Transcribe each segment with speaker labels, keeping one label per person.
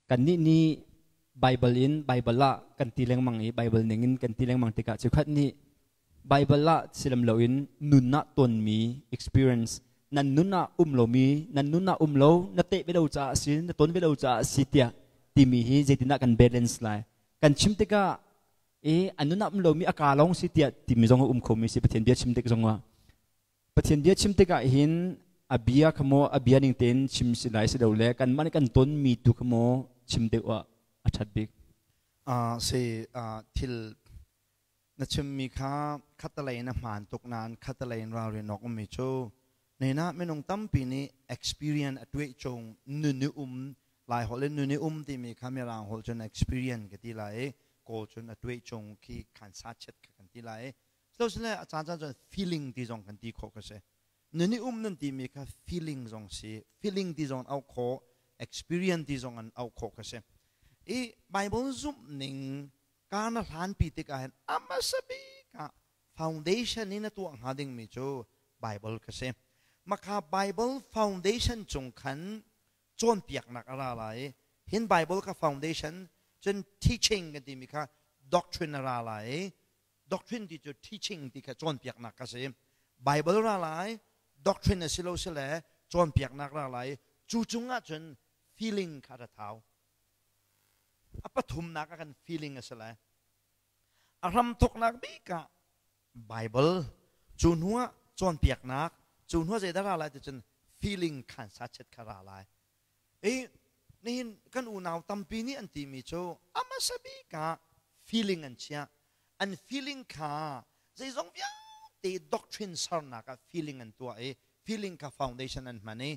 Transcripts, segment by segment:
Speaker 1: Kannih nih Baibal in Baibal ah kan ti lengmang i Baibal ning in kan ti lengmang tikah cheukhat nih Baibal ah silam loin nun ah tonmi experience nan nun ah um lomi nan nun ah um lo na teh ve lo caah a si na ton ve lo caah a si tiah timi hi zeitindah kan balance lai kan chim tikah i an nun ah um lomi a ka lawng si tiah timi zong a um khomi si Pathian bia chim tik zongah Pathian bia chim tikah hin a bia kha maw a bia ning tein chim si lai si lo le kanmah nih kan tonmi tu kha maw chim deuh ah a ṭhat bik?
Speaker 2: Si thil na chimmi kha khattelei in a hmaan tuk nain khattelei in ralrin awk ummi cu nena minung tampi nih experience a tuah chung nun i um Lai holh in nun i um timi kha Mirang holh cun experience ka ti lai i Kawl cun a tuah chung khi khan sa chet kha kan ti lai i Sile a caan caan cun feeling ti zong kan ti khawh ka si. Nun i um nan timi kha feeling zong si, feeling ti zong an auh khawh, experience ti zong an auh khawh ka si. I Bible zumh ning ka na hlanpi tikah hin a hmasa bik ah foundation in a tuah hnga dingmi cu Bible ka si. Makha Bible foundation cung khan cawnpiaknak a ra lai i hin Bible kha foundation cun teaching kan timi kha doctrine a ra lai i Doctrine ti cu teaching ti kha cawnpiaknak ka si. Bible ra lai, doctrine a si lo si le cawnpiaknak ra lai. Cu cungah cun feeling kha ra thau. A pathumnak ah kan feeling a si lai. A hramthoknak bik ah Bible, cu hnu ah cawnpiaknak, cu hnu ah zeidah ra lai ti cun feeling khan sachet kha ra lai. I nihin kan unau tampi nih an timi cu a hmasa bik ah feeling an chiah. An feeling kha zeizong vialte doctrine sernak ah feeling an tuah i feeling kha foundation an hman i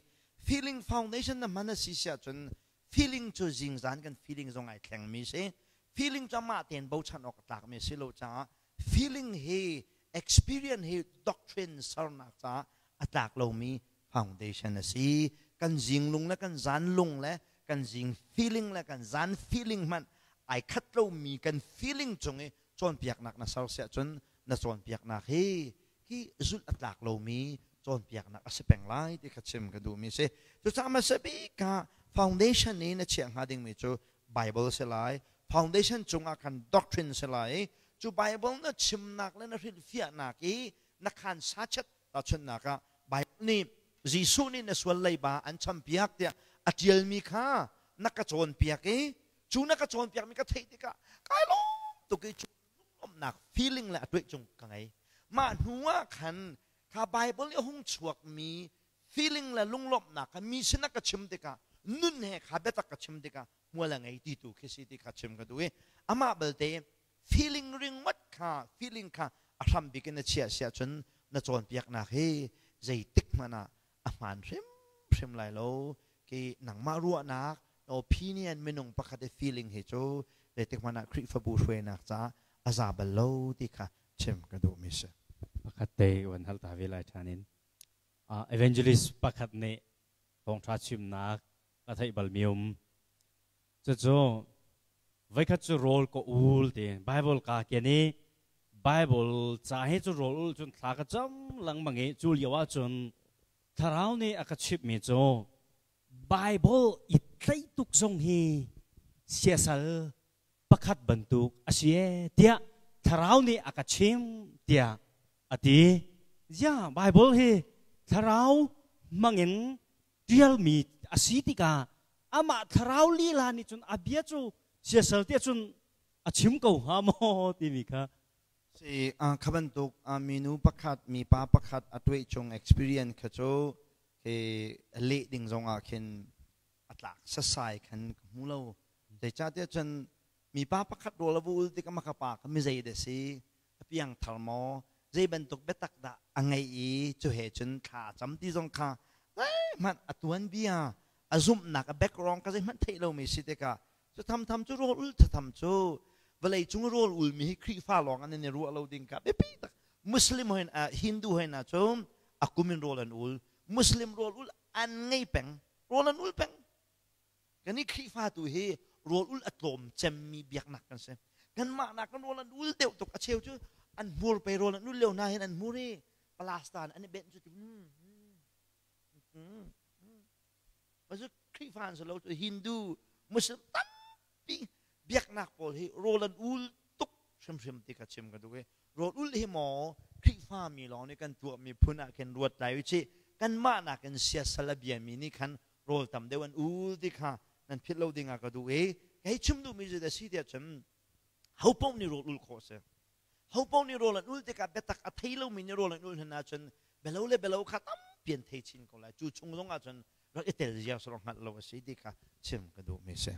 Speaker 2: feeling foundation na hman a si si ahcun feeling cu zingzan kan feeling zong ai thlengmi si. Feeling cu amah tein bochan awk a tlakmi a si lo caah feeling hi experience hi doctrine sernak caah a tlak lomi foundation a si. Kan zinglung le kan zanlung le kan zing feeling le kan zan feeling hmanh ai khat lomi kan feeling cung i cawnpiaknak na ser siah cun na cawnpiaknak hi hi zulh a tlak lomi cawnpiaknak a si peng lai ti kha chim ka duhmi si. Cucaah hmasa bik ah foundation i na chiah hnga dingmi cu Bible si lai. Foundation cungah khan doctrine si lai. Cu Bible na chimnak le na hrilhfiahnak i na khan sachet tahchunhnak ah Bible nih Jesuh nih na sual leiba an champiak tiah a ṭialmi kha na ka cawnpiak i cu na ka cawnpiakmi ka theih tikah kai lawm tuk i cu lunglawmhnak feeling le a tuah cung ka ngei. Mah hnu ah khan kha Bible i a hung chuakmi feeling le lunglawmhnak kha mi sinah ka chim tikah nun he kha biatak ka chim tikah hmual a ngei ti tu khi si ti kha chim ka duh i amah belte feeling ringawt kha feeling kha a hram bik in na chiah siah cun na cawnpiaknak hi zeitik hmanh ah a hmaan hrimhrim lai lo ki nangmah ruahnak na opinion minung pakhat i feeling hi cu zeitik hmanh ah Khrihfabu hruainak caah a za bal lo ti kha chim ka duhmi si.
Speaker 3: Pakhat te wan hal ta ve lai ṭhan in evangelist pakhat nih thawngṭha chimnak ka theih balmi um. Cucu voikhat cu rawl ka ul ti Bible ka ken i Bible ca he cu rawl ul cun thla ka cam lengmang i cu lio ahcun thlarau nih a ka chimhmi cu Bible i tlaih tuk zong hi siasal pakhat bantuk a si ee tiah thlarau nih a ka chim tiah a ti. Ziah Bible hi thlarau hmangin ṭialmi a si tikah amah thlarau lila nih cun a bia cu siasal tiah cun a chim ko hnga maw timi kha
Speaker 2: Si kha bantuk minu pakhat mipa pakhat a tuah chung experience kha cu khi leh ding zongah khin a tlak sasai khan ka hmu lo. Zeicahtiah cun mipa pakhat rawl a va ul tikah maka pa kha mizei dah si, a piangthar maw, zei bantuk biatak dah a ngeih i cu he cun thla a cam ti zong kha zeihmanh a tuanbia, a zumhnak, a background kha zeihmanh theih lomi si tikah cu thamtham cu rawl ul thatham cu vawlei cung rawl ulmi hi Khrihfa lawng an i ruah lo ding kha biapi tak. Muslim hoin Hindu hoin ah cun a kum in rawl an ul. Muslim rawl ul an ngei peng. Rawl an ul peng. Kan i Khrihfa tu hi rawl ul a tlawm cemmi biaknak kan si. Kanmah nak kan rawl an ul deuh tuk. A cheu cu an hmur pe rawl an ul lio hna hin an hmur i palasta an i benh cu Khrihfa an si lo cu Hindu Muslim tampi biaknak pawl hi rawl an ul tuk hrimhrim ti kha chim ka duh i rawl ul hi maw Khrihfa mi lawng nih kan tuahmi phun ah khin ruat lai u cih. Kanmah nakin siasal a biami nih khan rawl tam deuh an ul ti kha nan philh lo ding ah ka duh i kei chim duhmi cu a si tiah cun ho paoh nih rawl ul khawh a si. Ho paoh nih rawl an ul tikah biatak a thei lomi nih rawl an ul hna ahcun bialo le bialo kha tampi an thei chin ko lai. Cu chung zong ahcun rak i tel zia sawh hngalh lo a si ti kha chim ka duhmi a si.